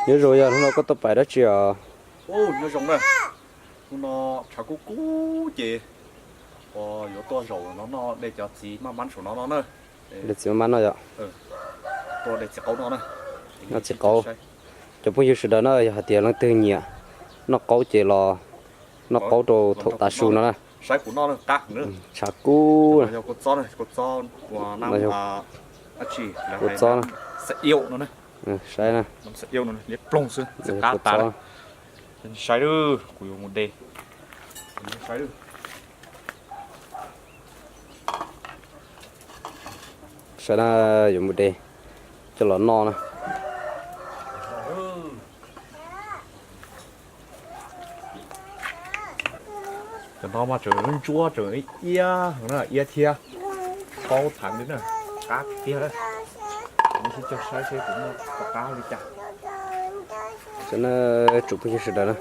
Nyob zoo, yog hnub no koj tuaj pais dab tsi os? Nyob zoo na, hnub no tshav kub kub ces yuav tuaj zaum no noj dej cov txiv maj mab saum no no na. Dej txiv maj mab no yom. Tuaj dej txiv qaub no na. Noj txiv qaub. Cov phooj ywg sawv daws na, yog hais tias leej twg nyiam noj qaub ces los noj qaub rau thaum tav su no na. Saib kuv noj qab, tshav kub. Kua txob, kua txob, saib na. Liab ploog xwb, txiv qab tas. Saib, kuv yuav mus de. Saib na, yuav mus de coj los noj na. Cov no mas tseem ntsuab tseem iab, iab thiab qaub thav li na, qab tiag na. Sib cog saib seb kuv muaj pom qab li cas. Saib na, tsoom phooj ywg sawv daws na,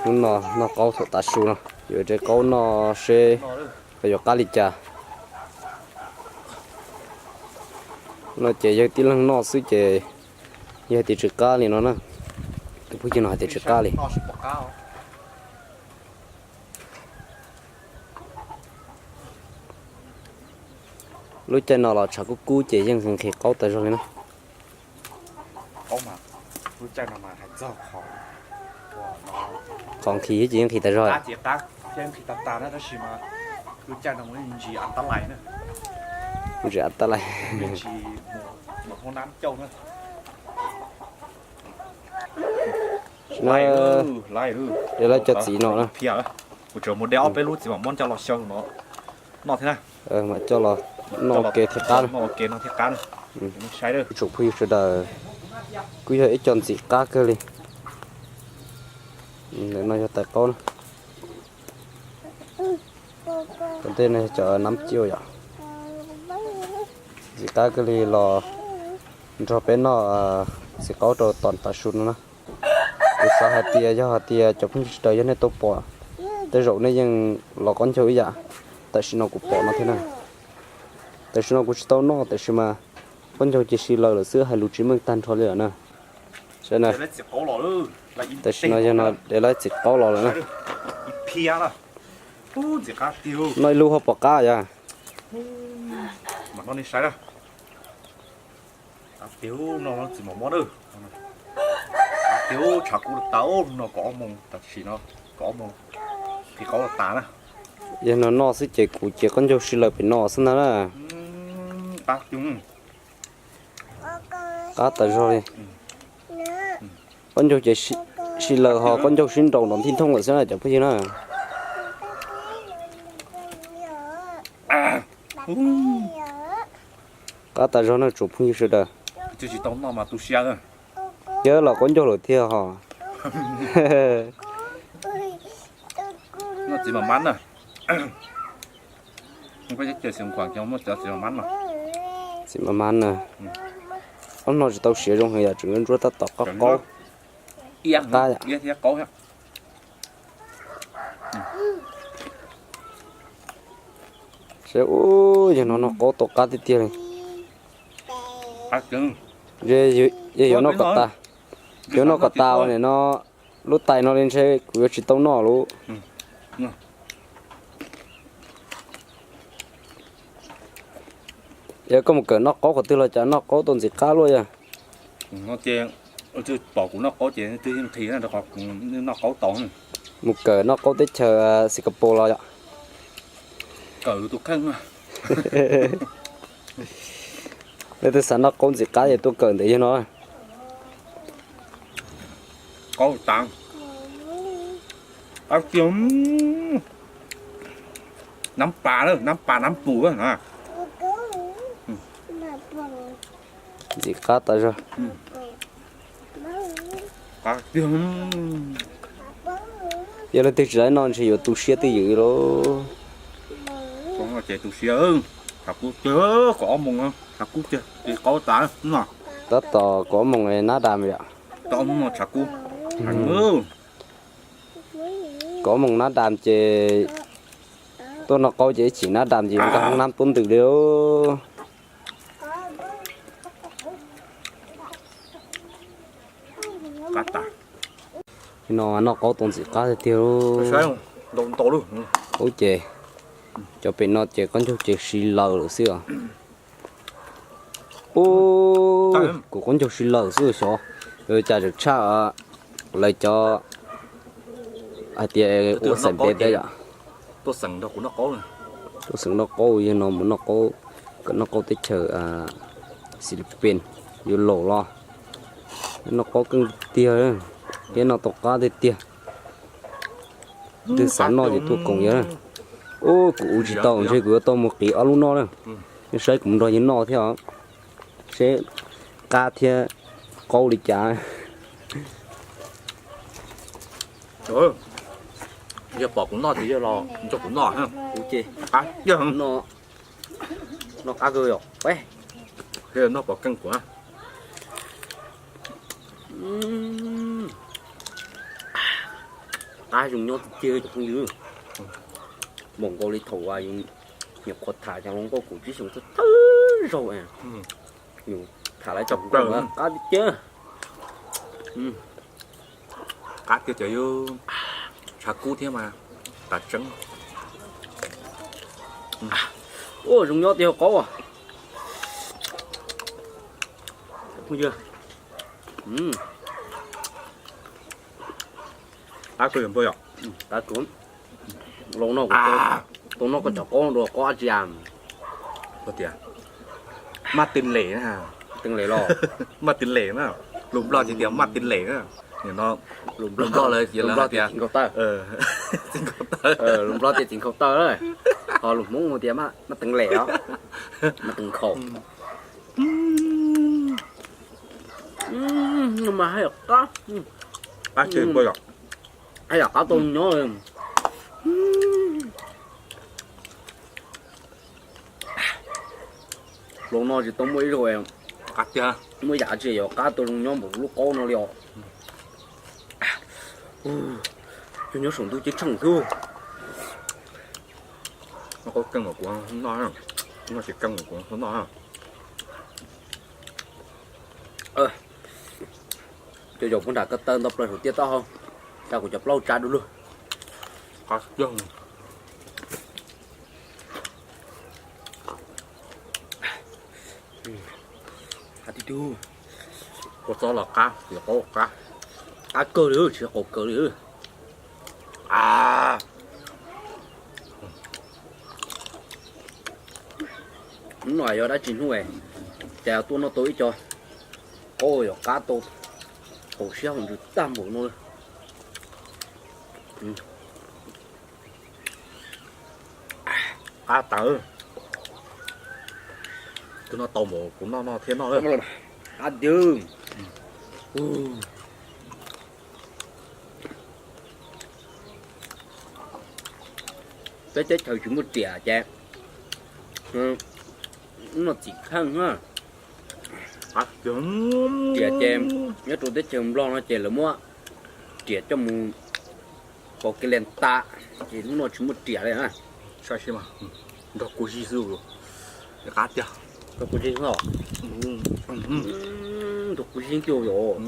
hnub no noj qaub thaum tav su no, yuav de qaub noj seb yuav qab li cas. No ces yawg tib leeg noj xwb ces yawg hais tias tsis qab li no na. Tus phooj ywg no hais tias tsis qab li. Lub caij no los tshav kub kub ces yeej nqhis qaub tas zog li na. Qhov nqhis ces yeej nqhis tas zog. Ntsis av tab lais. De lawv cov txiv no na. Kuv tseem mus de ob peb lub txiv mam muab coj los xyaw no noj thiab na. Mam coj los noj ua ke thiab qab. Tsoom phooj ywg sawv daws, kuj yog ib co ntxim qab kawg li. Ntawm no yog tais qaub na. Tom ntej no yog cov nab ciaj yom. Ntxim qab kawg li los nrog peb noj txiv qaub rau tom tav su no na. Kuv xav hais tias yog hais tias cov phooj ywg sawv daws yog nej tau pom, tej zaum nej yeej los qaub ncaug ib yam tam sim no kuv pom no thiab na. Tam sim no kuv tsis tau noj, tam sim mas qaub ncaug ces si laws lawm xwb, hais lus tsis meej tag nrho li lawm na. Tam sim no yog no de lawv txiv qaub los lawm na. Noj ib lub ho pom qab yom. Tshav kub tas no, kom ob moos, qhib qaub tas na. Yog no noj xwb ces kuv ces qaub ncaug si laws pem no xwb ntag na. Qab tas zog li. Qaub ncaug ces si laws ho qaub ncaug sib nraus nrov ntij nthoob lawm xwb na cov phooj ywg na. Qab tas zog na tsoom phooj ywg sawv daws. Yog los qaub ncaug lawm thiab ho. Txiv maj mab na. Txiv maj mab na. Ob no tsis tau siav zoo heev yom, tseem ntsuab tab tom qaub qaub. Qab yom. Saib, yog no noj qaub tau qab tiag tiag li. Yog yuav noj kom tas, yuav noj kom tas ua nim no lub tais no li ntshe kuv yuav tsis tau noj lawm. Yog koj mus kawm noj qaub qhov twg los cas noj qaub tau ntxim qab luaj yog. Pom kuv noj qaub ces twb nqhis rau qhov kuv noj qaub tau. Mus kawm noj qaub teb chaws Singapore los yom. Kawm tus kheej. Leej twg xav noj qaub ntxim qab ces tuaj kawm ntawm yawg no. Qaub tas. Nab pas, nab pas nab pus na. Ntxim qab tas zog. Yog leej twg tsis tau noj ntshe yuav tu siab twj ywm lauj. Ces tu siab, tshav kub tiag, kaum ob moos, tshav kub tiag, qaub tas. Tab tom kaum ob moos nab das yom. Kaum ob moos tshav kub. Kaum ob moos nab das ces tuaj noj qaub ces ib chim nab das ces yuav nkag hoob nab tuab ntws li lauj. No noj qaub tau ntxim qab tiag tiag. Ub ces cov pem no ces qaub ncaug ces si lawm lawm xwb os. Ub, kuv qaub ncaug si lawm xwb xyov. Cas tseem tshaj lawv cov hais tias ua xeem npe thiab yom. Tuaj xeem noj qaub, yog no mus noj qaub, kom noj qaub teb chaws Philippines yuav laus los. Noj qaub keej tiag, thiab noj tau qab tiag tiag. Twg xav noj ces tuaj koom yog. Ub, kuv ua tsis tau, ntshe kuv yuav tau mus qiv ob lub noj na. Nej saib kuv mus nrog yawg noj thiab os, seb qab thiab qaub li cas. Yog pom kuv noj ces yawg los nrog kuv noj. Ub ces noj qab kawg yom. Noj pom keej kuv. Qab zoo nyob tiag tiag cov phooj ywg. Npaum nkaus li thaum uas yus nyuam qhuav tham cov hluas nkauj kaum tsib xyoos thawj thawj zaug, yus tham lawv cov hluas nkauj qab tiag tiag. Qab tiag ces yus tshav kub thiab mas tas tseeb. Ua zoo nyob tiag qaub. Qab kawg yog npawg yom. Qab kawg. Los no kuv tau noj koj cov qaub dua qaub dab tsi a? Tias maj tw lem na. Tw lem los? Maj tw lem na. Lus Nplog ces tias maj tw lem na. Lus Nplog lawv ces lawv tias txiv nkauj tawj. Lus Nplog tias txiv nkauj tawj, ho lus Hmoob tias maj tw lem os, maj tw nkhaus. Mas haj yam qab, haj yam qab tau nyob. Los no tsis tau muaj ib zaug muaj yam tsi yuav qab tau zoo nyob npaum lub qaub no li os. Cov nyob saum ntuj ceeb tsheej xwb. Qaub keej mas kuv noj, noj tsis keej mas kuv noj. Cov zaum puag nram ko taw nto plaws saum tiaj taub hau, tas kuv cov plaub tsa du lug. Qab tiag tiag. Kua txob los qab, qaub qab. Qab kawg li, tsis qaum kawg li. Hnub no yog dab tsi hnub es cas tuaj noj tau ib co qaub yog qab tau haum siab haum ntsws tag npaum no. Qab tas. Twb noj tau mas kuv noj noj thiab noj. Qab tiag. Peb teb chaws tsis muaj riam ces noj txim kheej na. Riam ces nyob rau teb chaws Nplog no ces lawv muab riam coj mus pov kev lees tas, ces hnub no tsis muaj riam li na. Saib seb mas, nrog kua zig xwb, qab tiag. Nrog kua zig xwb os. Nrog kua zig tiag yom.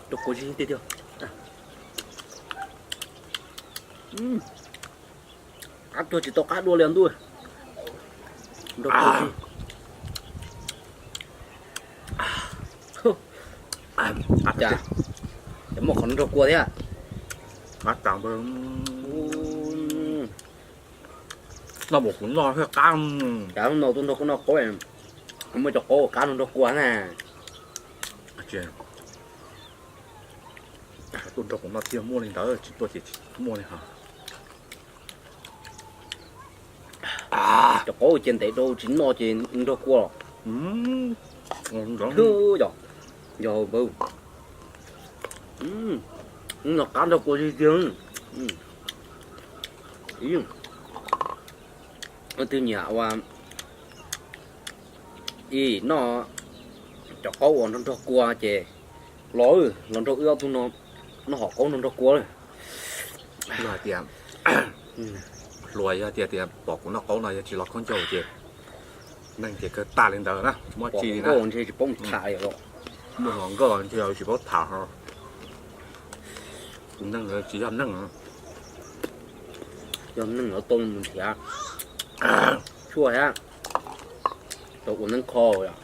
Nrog kua zig tiag tiag. Qab tuag tsis tau qab dua li ntuj. Nrog kua zig. Cas muaj qhov nrog kua thiab. Qab tas npawg. Noj mus kuv noj thiab qab. Cas hnub no tuaj nrog koj noj qaub, muaj cov qaub qab nrog kua na. Tuaj nrog kuv noj thiaj muaj li ntawd, tsis tuaj ces tsis muaj li hos. Cov qaub cia ntev rau tsis noj ces nrog kua los. Yog, yog npawg. Hnub no qab nrog kua zig tiag. Ib, leej twg nyiam ua ib noj cov qaub uas nrog nrog kua ces los, los nrog wb ob tug no noj hom qaub nrog nrog kua. Yog hais tias hluas yog tias tias pom kuv noj qaub no yog tsis los khaub ncaug ces neeg ces kawg tag li ntawd na, tsis muaj tsi li na. Ntshe tsis paub mus tham li los. Muaj hluas nkauj ntshe tsis paub tham ho. Tus neeg ntawd tsis yog neeg. Yog neeg los tau mus nrhiav tshuaj thiab tau ua neeb kho yom.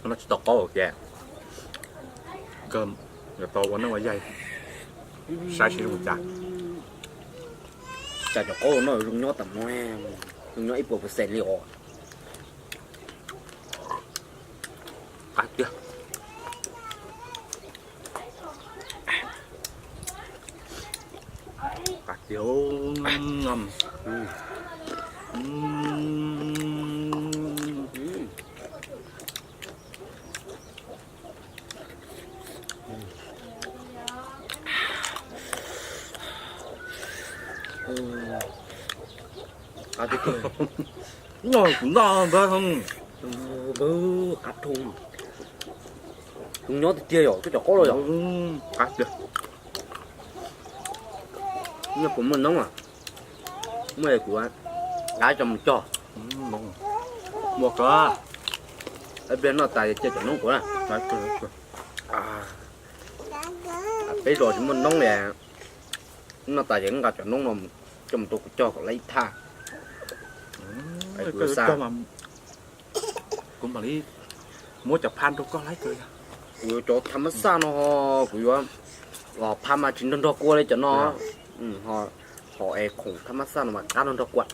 No tsis tau qaub ces kawg yuav tau ua neeb ua yaig, saib seb zoo cas. Cas cov qaub no zoo nyob tam no, zoo nyob ib puas percent li os. Qab tiag. Qab tiag. Qab tiag tiag. Noj kuv noj npawg. Npawg qab dhau. Kuv nyob tiag tiag yom, koj cov qaub los yom. Qab tiag. Nyob puas muaj noob a? Muaj es kuv qab coj mus cog. Muaj kawg. Ib pliag noj tas cia cov noob kuv na. Peb zos tsis muaj noob li. Noj tas ces nqa cov noob no coj mus rau kuv cog kom laib ib thaj. Kuv mam li muab cov phaj rau koj laib kawg. Kuv yuav cov tham mab xaj no, kuv yuav, phaj mas tsis nrog nrog kua li cov no. Ho es khoom tham mab xaj no mas qab nrog nrog kua.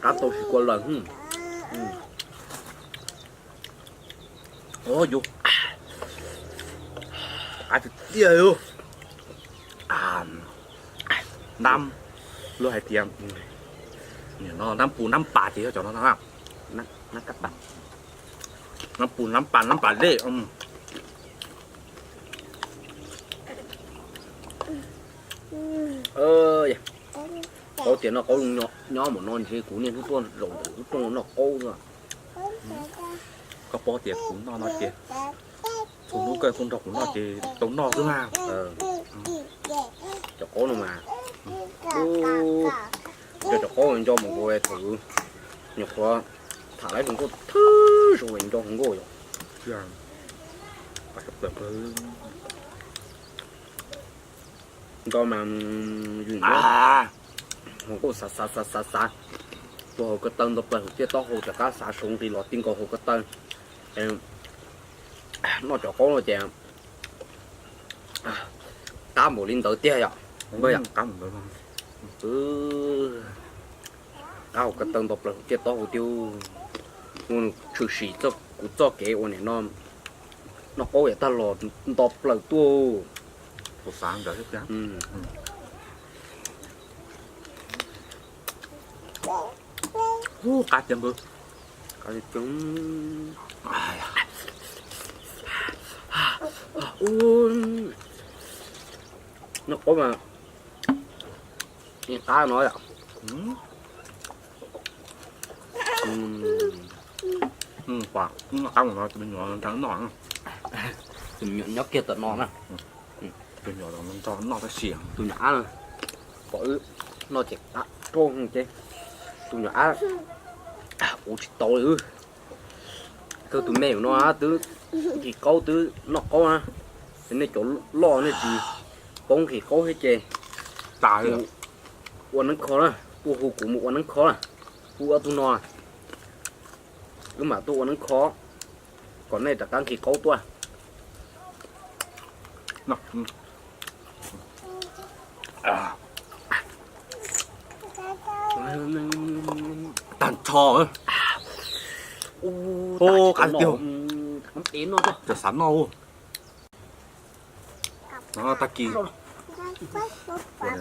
Qab tau siv kua lawm. Yus, qab tiag tiag. Nab, luag hais tias, nim no nab pus nab pas ces yog cov no no. Nab pus nab pas nab pas dej. Qaub tias noj qaub zoo nyob mus no ntshe kuv niaj hnub tuaj zaum ntawm lub rooj noj qaub xwb. Koj paub tias kuv noj no ces txhua hnub koj tuaj nrog kuv noj ces tau noj xwb na. Cov qaub no mas, cov, cov qaub nco mus nkaus thaum nyuam qhuav tham laib hluas nkauj thawj zaug nco hluas nkauj yom. Nco mas yus hluas nkauj xav xav xav xav xav, tus hauv ko taw nto plaws hauv tiaj taub hau rov qab xav sau nqi los ti nkaus hauv ko taw. Noj cov qaub no ces qab npaum li ntawd tiag yom. Qab hauv ko taw nto plaws hauv tiaj taub hau tiag. Tshwm sim kuv txoj kev ua nim no noj qaub yav tag los nto plaws tuaj. Kuv xav ntawd thiab. Ub, qab tiag npawg. Noj qaub mas qab no yom. Qab no tus me nyuam nrog noj, tus me nyuam nyob kiag tom no na. Tus me nyuam nrog noj tab sis tus nyuam ab, pom wb noj ces qab rau ces tus nyuam ab ua tsis tau li. Kawg tus me no twb nqhis qaub twb noj qaub na, nej cov loj nej tsis paub nqhis qaub thiab ces tas li. Ua neeb kho na, tuaj hu kuv mus ua neeb kho na, hu ob tug no, wb mam tuaj ua neeb kho kom nej rov qab nqhis qaub tuaj. Tag nrho. Qab tiag. Cov xav noj. No tag kis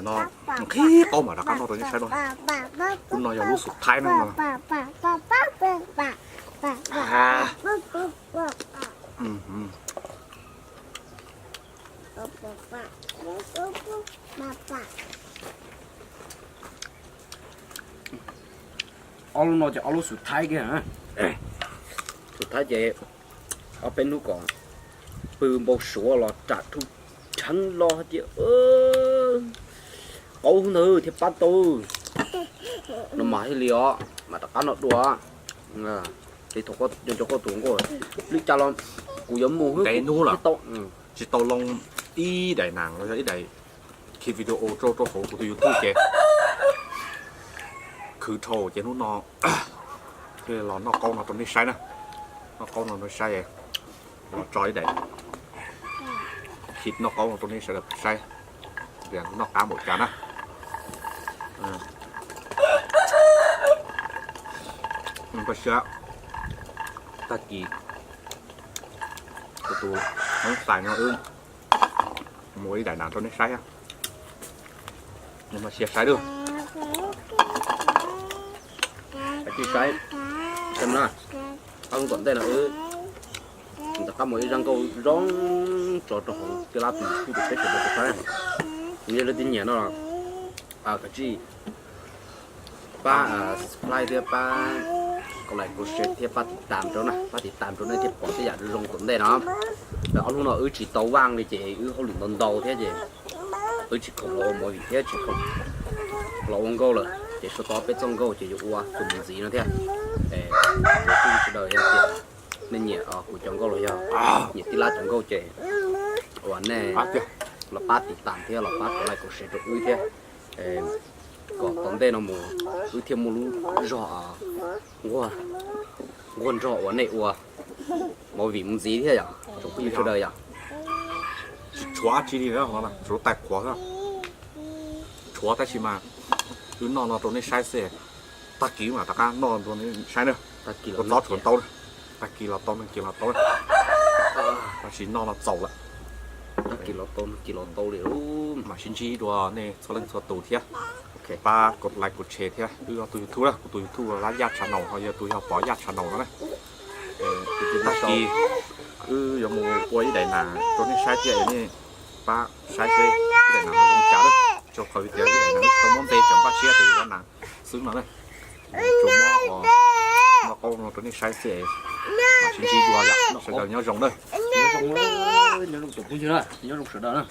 no nqhis qaub mam rov qab noj rau nej saib no. Lub no yog lub xus thaib no. Ob lub no ces ob lub xus thaib kiag. Xus thaib ces ob peb hnub kom pw npau suav los ram rhu rheeb los hais tias qaub ntawd thiaj pab tau. No mas thiaj li os, mas rov qab noj dua. Cov qoj tus nkuaj li cas los kuv yuav mus ntev hnub lawm, tsis tau loo ib daim nas los yog ib daim khi video rau rau hauv kuv tus YouTube ces khwv dhau ces hnub no thiaj los noj qaub no rau nej saib na. Noj qaub no rau nej saib, los tso ib daim khi noj qaub no rau nej sawv daws saib tias noj qab npaum cas na. Npaj siab, tag kis kuv tus Hmoob Xais no wb mus ua ib daim nas rau nej saib. Npaj siab saib dua. Saib, saib na, ob hnub tom ntej no wb rov qab muaj ib zaj nkauj zoo tso rau hauv tij lab tus YouTube rau peb sawv daws tau saib. Yog leej twg nyiam no, kav tsij pab subscribe thiab pab like, share thiab pab tiv tam rau na, pab tiv tam rau nej thiaj pom tej yam zoo zoo tom ntej no. Ob hnub no wb tsis tau vaj li ces wb hauj lwm ntau ntau thiab ces wb tsis khoom los ua movie thiab tsis khoom los ua nkauj lawm ces sau tau peb txoj nkauj ces yuav ua tus mus ntxiv no thiab. Es kuv sawv daws yog tias nej nyiam kuv cov nkauj los yog nyiam tij lab cov nkauj ces ua nej los pab tiv tam thiab los pab like share rau wb thiab, kom tom ntej no mus wb thiaj muaj lub zog nquag nrog ua nej ua movie mus ntxiv thiab yom, tsoom phooj ywg sawv daws yom. Tsis tshuav dab tsi li, tshuav tais qhuav xwb. Tshuav tab sis mas wb noj no rau nej saib xwb, tag kis mam rov qab noj rau nej saib na. Ua txob tshuav ntau, tag kis los tau, tag kis los tau, tab sis noj no txaus lawm. Tag kis los tau, tag kis los tau li. Mam sib ntsib dua nej txhua leej txhua tus thiab. Pab like share thiab wb ob tug YouTube na, kuv tus YouTube Lab Yaj Channel ho yog tus yog Pov Yaj Channel no na. Tag kis wb yuav mus ua ib daim nas rau nej saib thiab, nej pab saib seb ib daim nas no zoo cas lawm. Rau qhov tias ib daim nas tau muab npe cov npaj siab tias yuav ua nas xwb no na. Tsuas muab ua noj qaub no rau nej saib xwb, mam sib ntsib dua yom, sawv daws nyob zoo na. Nyob zoo sawv daws na.